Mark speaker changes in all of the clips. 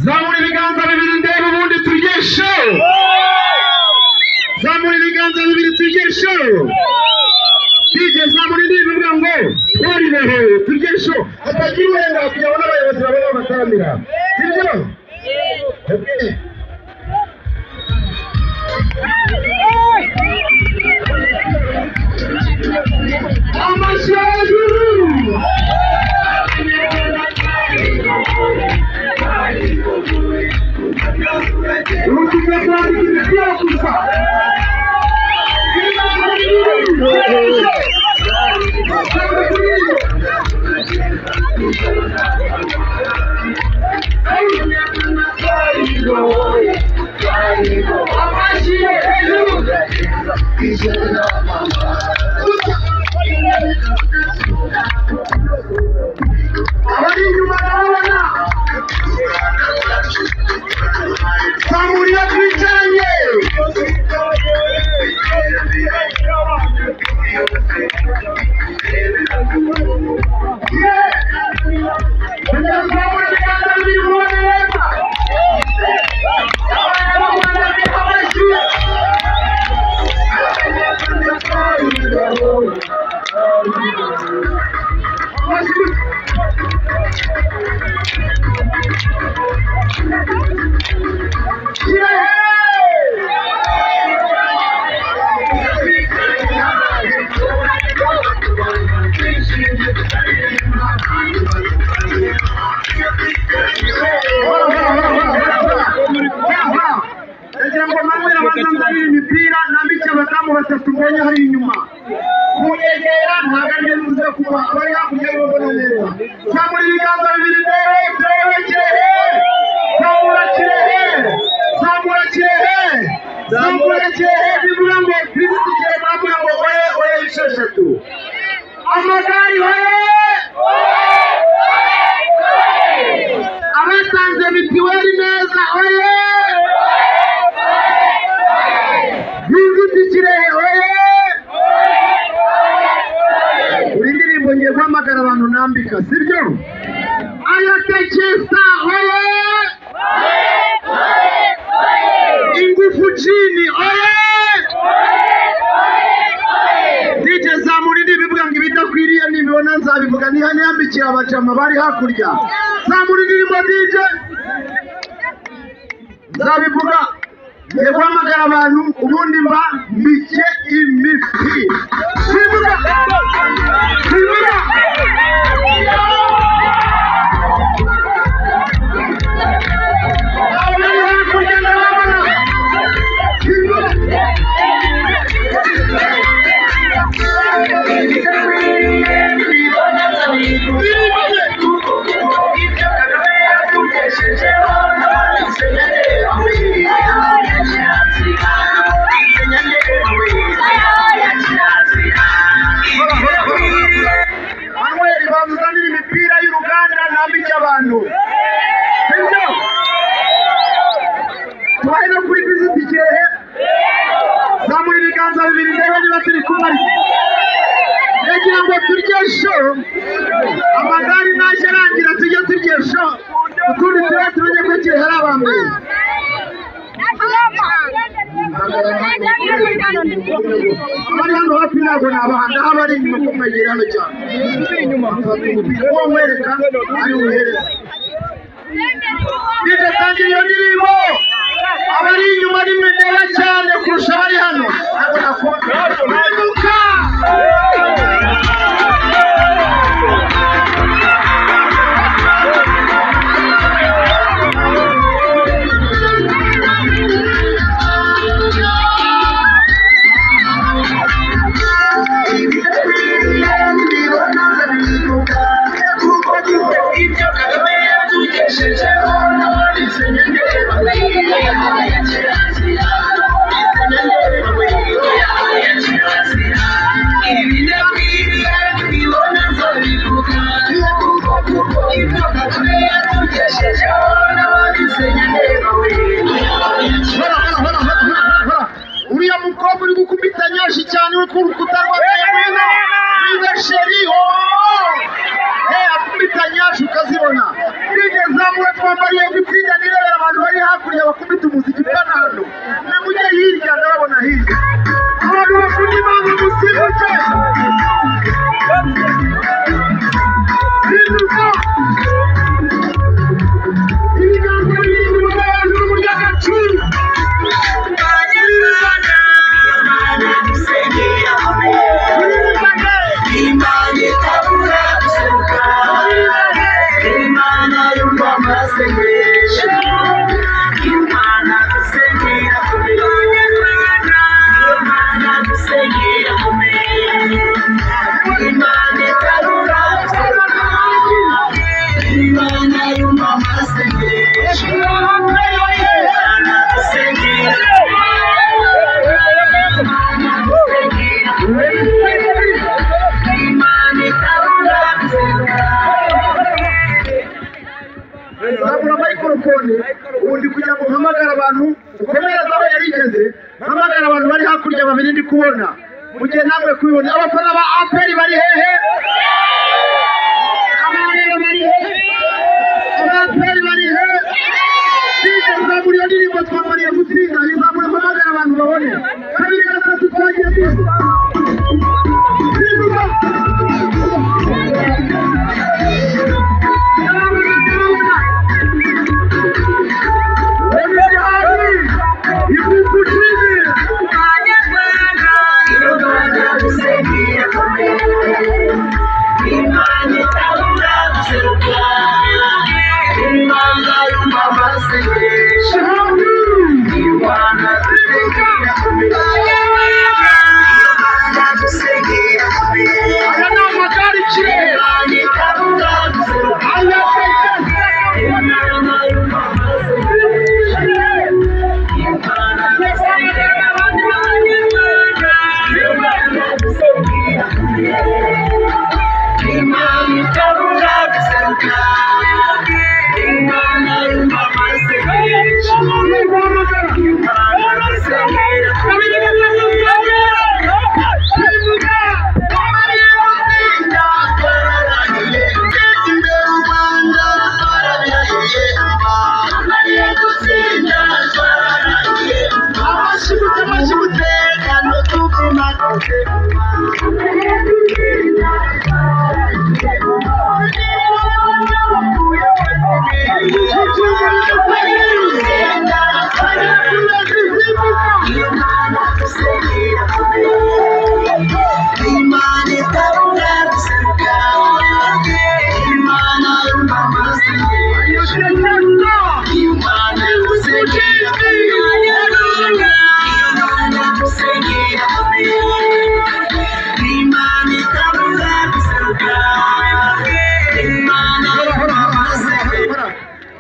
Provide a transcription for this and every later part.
Speaker 1: Zamura ibiganza bibiri ndebe ubundi turye show. Zamura ibiganza bibiri turye show. DJ zamura indirimbo ivuga ngo twaribohoye turye show. Hatagira urenga kugira ngo n'abayobozi babone bataramira. Sibyo? Okay. Amashyi hejuru! Urutuka kwandika imipira gusa. Amashyi hejuru! Abari inyuma ndababona. Zamura twicaranye. Ndagira ngo Manuel abanza nzanire imipira nambike abadamu batatu mbonye hari inyuma. Kunyegera ntabwo aribyo bivuze kuba abari hakurya babona neza. Zamura ibiganza bibiri ndebe ndebe Kirehe. Zamura Kirehe. Zamura Kirehe. Zamura Kirehe bivuga ngo visit Kirehe muravuga ngo oye oye inshuro eshatu. Amagare oye! Abatanze mitiweli neza oye! Visit Kirehe oye! Uri ndirimbo ngiye guhamagara abantu nambika, sibyo? Ayatekesa oye! Ingufu chini oye! DJ zamura indirimbo ivuga ngo ibidakwiriye nibibona nzabivuga, niha niyambikira abajama bari hakurya. Zamura indirimbo DJ nzabivuga. Ngiye guhamagara abantu ubundi mba mbike imipira. Sibuga! Sibuga! Abari hakurya ndababona. Sibuga! Manuel bamuzanira imipira y'uruganda nambike abantu. Sibyo? Tubahe no kuri Visit Kirehe. Zamura ibiganza bibiri ndebe niba turi kumwe. Ndagira ngo turye show. Amagare najya arangira tujye turye show. Utundi tube tumenye ko Kirehe ari aba mbere. Abari hano hafi ntabwo nabaha, ndaha abari inyuma kuko mwegera hano cyane. Uwo nkwereka ari buhereze. DJ tangira iyo ndirimbo. Abari inyuma ni mwe ndeba cyane kurusha abari hano. Ntabwo nakubona. Ibuka! Uriya mukobwa uri gukubita nyashi cyane uri ku rukuta rwa Kayamwina mwiza sheri akubita nyashi ukazibona. DJ zamura twambariye gutsinda nire umuziki pana hano. Nimujye hirya ndababona hirya. Abantu bakunda Imana musimbuke. Simbuka. Ibiganza bibiri mu hejuru mu ry'agaciro. Zamura microphone ubundi kugira ngo mpamagare abantu ukomereze aho yarigeze, mpamagare abantu bari hakurya babiri ndi kubona mu gihe namwe kubibona. Abafana ba APR bari hehe? Abareba bari hehe? Aba APR bari hehe? Zamura iyo ndirimbo twamariye gutsinda, izamura mpamagare abantu babone. Kabiri gatatu twagiye bize.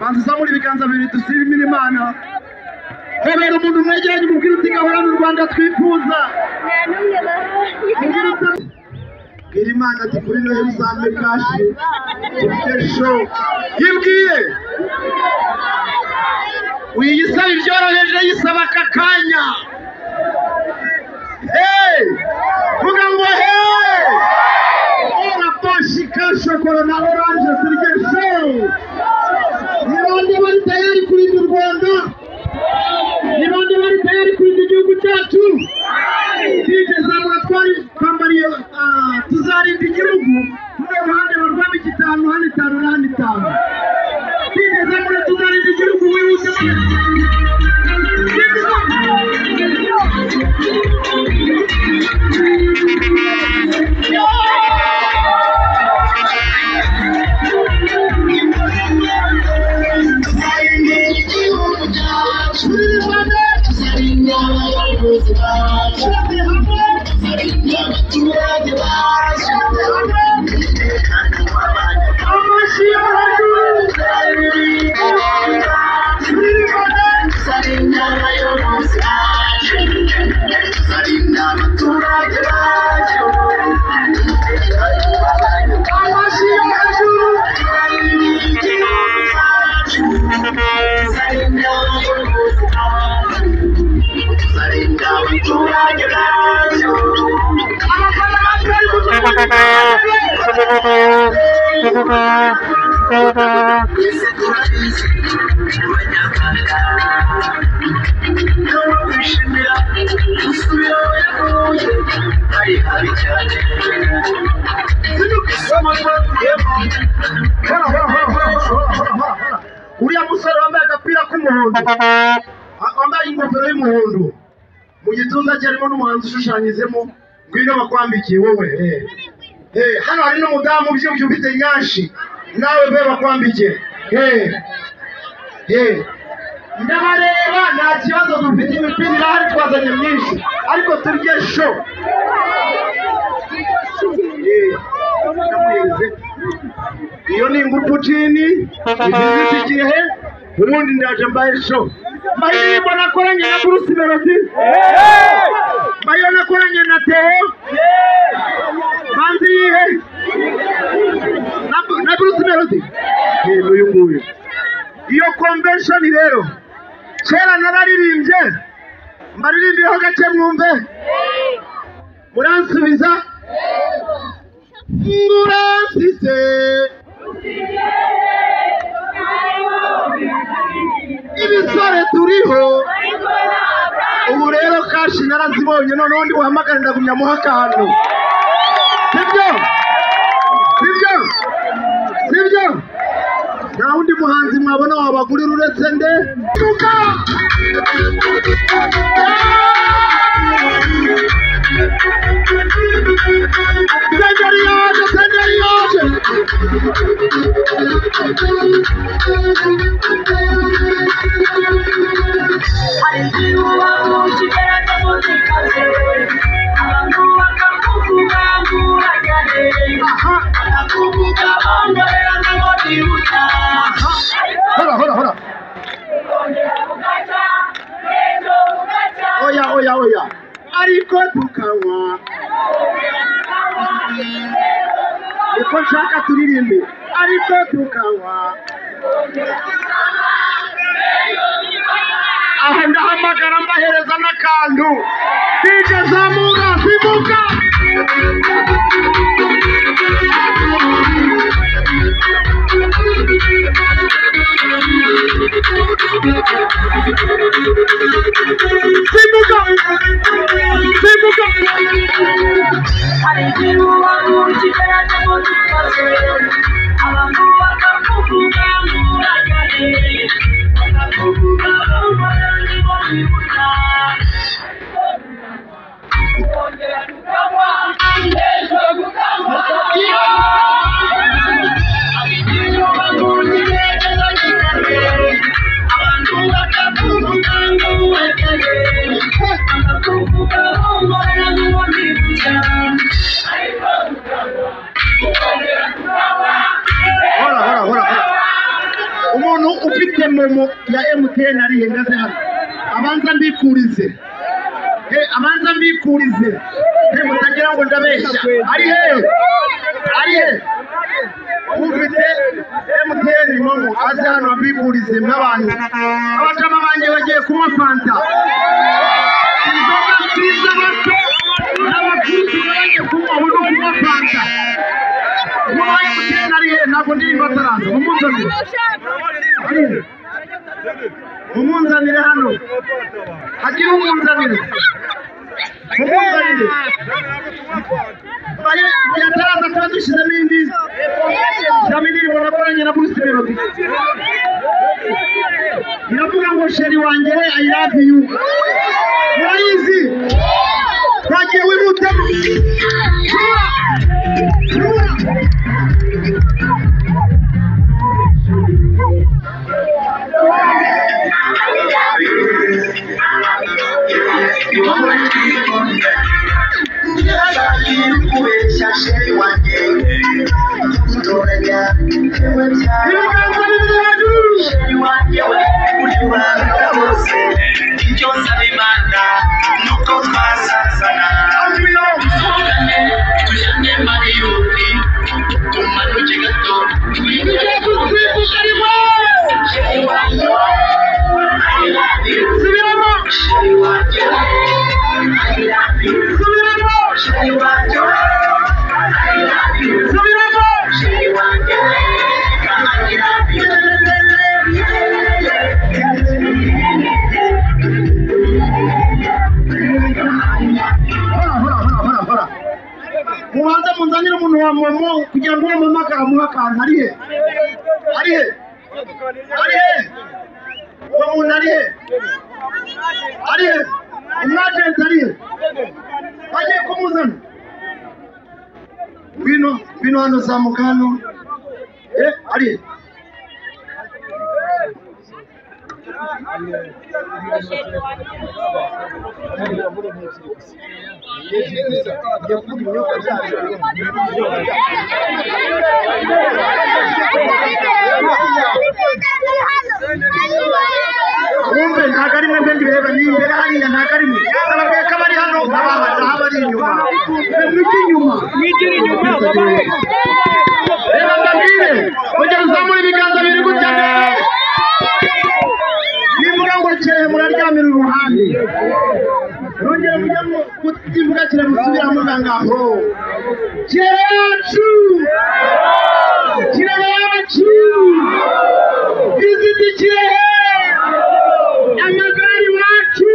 Speaker 1: Banzamura ibiganza bibiri dushimira Imana. Hobera umuntu mwegeranye umubwira uti gahorana u Rwanda twifuza. Bwira Imana ati kuri Noheli uzampe kashi turye show. Yibwiye uyisaba ibyoroheje yisaba aka kanya. Hey! Vuga ngo hey! Ora pashika shokora na oranje turye show. Ni bande bari tayari kurinda u Rwanda? Ni bande bari tayari kurinda igihugu cyacu? DJ Zamura twari twambariye tuzarinda igihugu muri ruhande barwamo itanu hano itanu n'ahandi itanu. DJ Zamura tuzarinda igihugu wihuse.
Speaker 2: Ari habi cyane.
Speaker 1: Uriya musore wambaye agapira k'umuhondo, wambaye ingofero y'umuhondo, mu gituza cye harimo n'umuhanzi ushushanyizemo, ngwino bakwambikiye wowe. Hano hari n'umudamu ubyibushye ufite nyashi, nawe be bakwambikiye. Ndabareba nta kibazo dufite, imipira irahari twazanye myinshi, ariko turye sho. Iyo ni ingufu chini igize igihe, ubundi ndaje mbaye sho. Mbaye nakoranye na Bruce Melody, mbaye nakoranye na Theo, banzi yihe na Bruce Melody n'uyu nguyu. Iyo convention rero kera nararirimbye, mbaririmbyeho gake mwumve, muransubiza nguransise ibisore turiho. Ubu rero kashi narazibonye, noneho ndi buhamagare ndagumya muha akantu. Sibyo? Sibyo? Sibyo? Nta wundi muhanzi mwabona wabagurira uretse nde? Tuka! Senderi yaje, senderi yaje.
Speaker 2: Hari igihe uba mu kigaragaza zikaze, abantu bakakuvuga ngo urajya he, bakakuvuga bongorera ngo nibuka.
Speaker 1: Hora, hora, hora. Oya, oya, oya. Ariko tukanywa. Niko nshaka turirimbe. Ariko tukanywa. Aha ndahamagara mbahereza n'akantu. DJ zamuka, simuka. Simuka. Simuka.
Speaker 2: Hari igihe uba mu kigaragaza zikaze, abantu bakakuvuga ngo urajya he, bakakuvuga bongorera ngo nibuka. Tukongera tukanywa, ejo tukanywa. Hari igihe uba mu kigaragaza zikaze, abantu bakakuvuga ngo urajya he, bakakuvuga bongorera ngo nibuka.
Speaker 1: Hora, hora, hora, hora. Umuntu ufite momo ya MTN ari he? Ngaze hano. Abanza mbikurize. Abanza mbikurize. Mutagira ngo ndabeshya. Ari he? Ari he? Ufite MTN momo aze hano ambikurize nk'abantu. Abajama banjye bagiye kunywa fanta. Inzoga nziza bato n'abakuru bagiye kunywa, ubu ni kunywa fanta. Umuntu wa MTN ari he? Ntabwo ndirimba ataraza. Mumunzanire. Ari he? Mumunzanire hano. Hagira umunzanire. Mumunzanire. Igihe ataraza tuba dushyizemo indi. Shyiramo indirimbo nakoranye na Bruce Melody. Iravuga ngo sheri wanjye we I love you. Murayizi? Twagiye wihutemo. Tura! Tura! Ibiganza bibiri hejuru.
Speaker 2: Icyo nsaba Imana nuko twasazana, tuvugane tujyane Mariyoti, tumanuke gato twite.
Speaker 1: momo kugira ngo umpamagare amuhe akantu. Ari he? Ari he? Ari he? Uwo muntu ari he? Ari he? Umwajenti ari he? Bagiye kumuzana. Ngwino, ngwino hano, zamuka hano. Ari he? Wumve ntabwo ari mwebwe ndibireba, ni imbere hariya, ntabwo ari mwe. Ababwiye ko abari hano abari inyuma. Mwijye inyuma.
Speaker 3: Mwijye inyuma babahe.
Speaker 1: Reba mbabwire, ongera uzamure ibiganza biri gutya mbere. Nimvuga ngo Kirehe muraryamira uruhande. Nongera mujye nimvuga Kirehe musubira muvuga ngaho. Kirehe yacu! Kirehe yacu! Visit Kirehe! Amagare iwacu!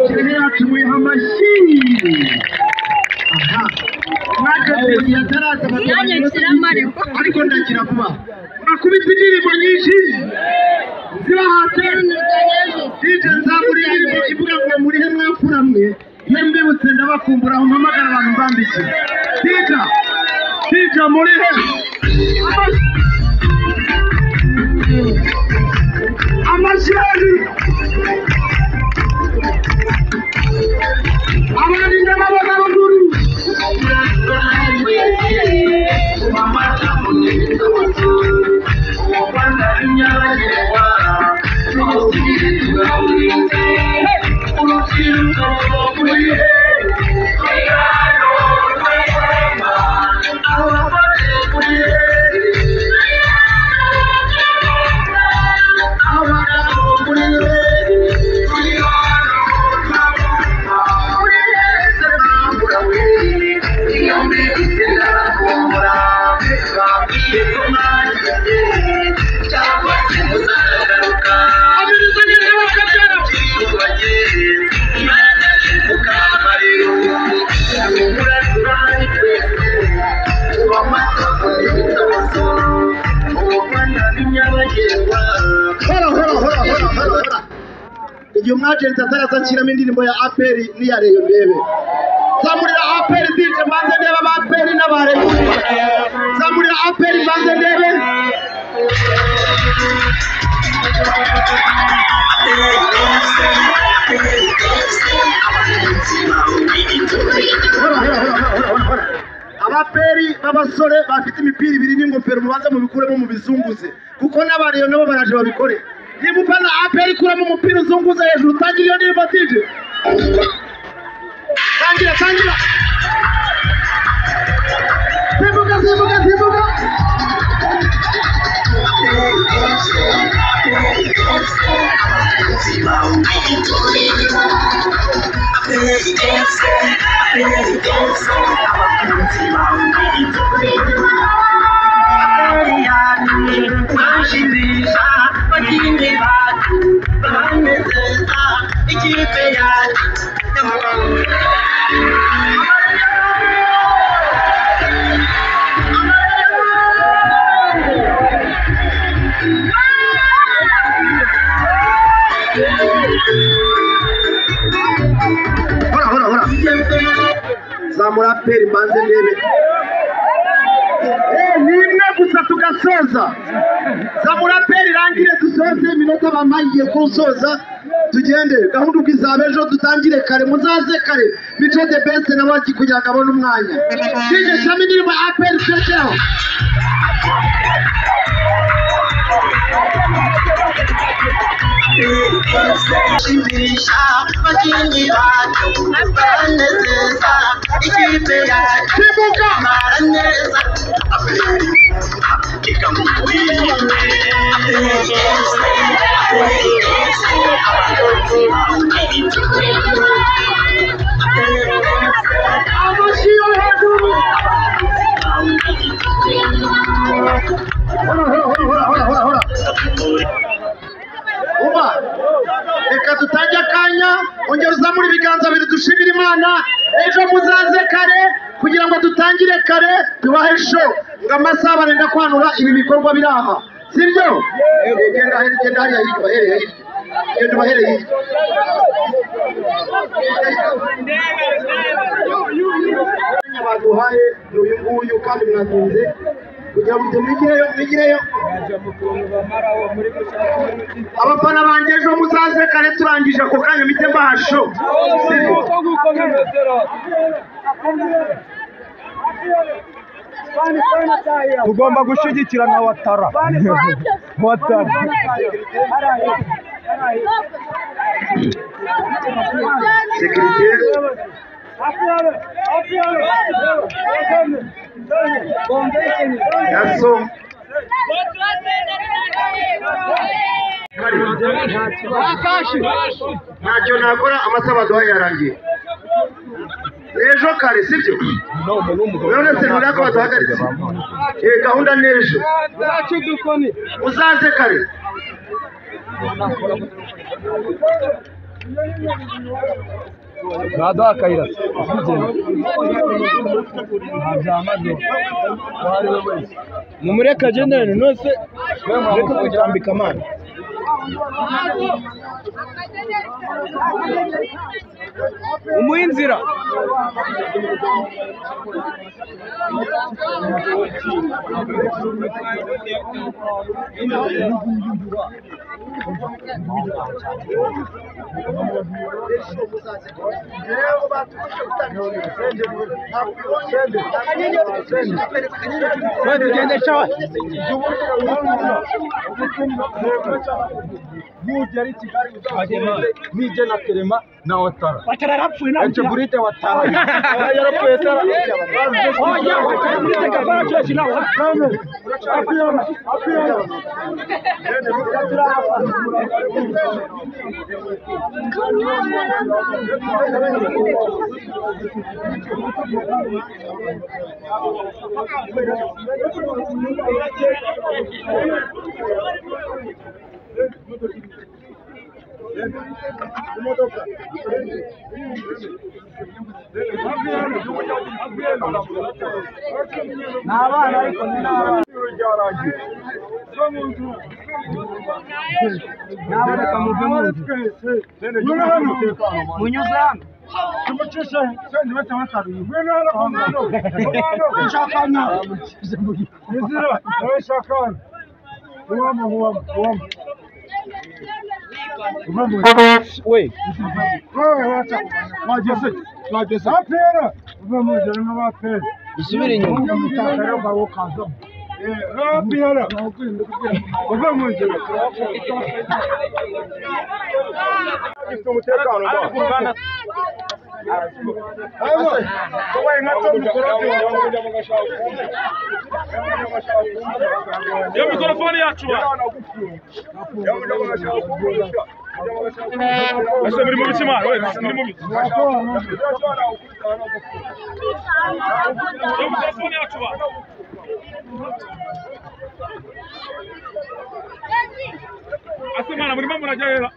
Speaker 1: Kirehe yacu muyiha amashyi! Aha. Ariko ndagira vuba. Bakubita indirimbo nyinshi zibahate. DJ nzamura indirimbo ivuga ngo murihe mwafura mwe, iyo mbibutse ndabakumbura aho mpamagara abantu mbambike. DJ, DJ murihe. Amashyi abandi ndababona ruguru. Igihe umwajenti ataraza nshyiramo indirimbo ya APR n'iya Rayon ndebe. Zamurira APR DJ mbanze ndebe aba APR n'aba Rayon. Zamurira APR mbanze ndebe. Abaperi b'abasore bafite imipira ibiri n'ingofero mubanze mubikuremo mubizunguze, kuko n'aba Rayon nabo baraje babikore. Niba ufana APR kuramo umupira uzunguza hejuru, utangira iyo ndirimbo DJ. Tangira, tangira. Simbuka, simbuka, simbuka. Hora, hora, hora. Zamura APR mbanze ndebe. Ni imwe gusa tugasoza. Zamura APR irangire dusoze iminota bampaye igiye kusoza tugende. Gahunda uko izaba ejo dutangire kare, muzaze kare. Mico the best nawe kugira ngo abone umwanya. DJ shyiramo indirimbo ya APR turekeho. Simbuka! Amashyi yo hejuru! Hora, hora, hora, hora, hora, hora. Uba, reka tutajya akanya, ongera uzamure ibiganza bibiri dushimire Imana. Ejo muzaze kare, Kugira ngo dutangire kare tubahe show ngo amasaha barenda kwanura ibi bikorwa biri aha, sibyo? Genda genda hariya hirya bahereye hirya, genda ubahereye hirya. Baduhaye ni uyu nguyu kandi mwatinze kugira ngo mwigireyo mwigireyo. Abafana banjye ejo muzaze kare turangije ako kanya mpite mbaha show.
Speaker 3: Tugomba gushyigikirana Watara. Watara.
Speaker 1: Sekirite Yaso ntacyo nakora, amasaha baduhaye yarangiye. Ejo kare, sibyo? None se nturako baduhagaritse? Gahunda ni ejo, uzaze kare.
Speaker 3: Baduha akayira mumureke agendane nose mureke kutambika amana. Umuhe inzira. Nugera i Kigali uzajye na Kerema na Watara.
Speaker 4: Watara yarapfuye ntabwo.
Speaker 3: Echeburite Watara. Yarapfuye Tara.
Speaker 4: Oya Watara muri Tekafara Church nawe.
Speaker 3: N'abana ariko ni n'abana. N'abana muve mu nzu. Munyuze hano. We. Dusubire inyuma.
Speaker 5: Iyo mikorofone yacu ba. Ese muri mu biki mwana? We muri mu biki? Iyo mikorofone yacu ba. Ase mwana murimo murajya hera.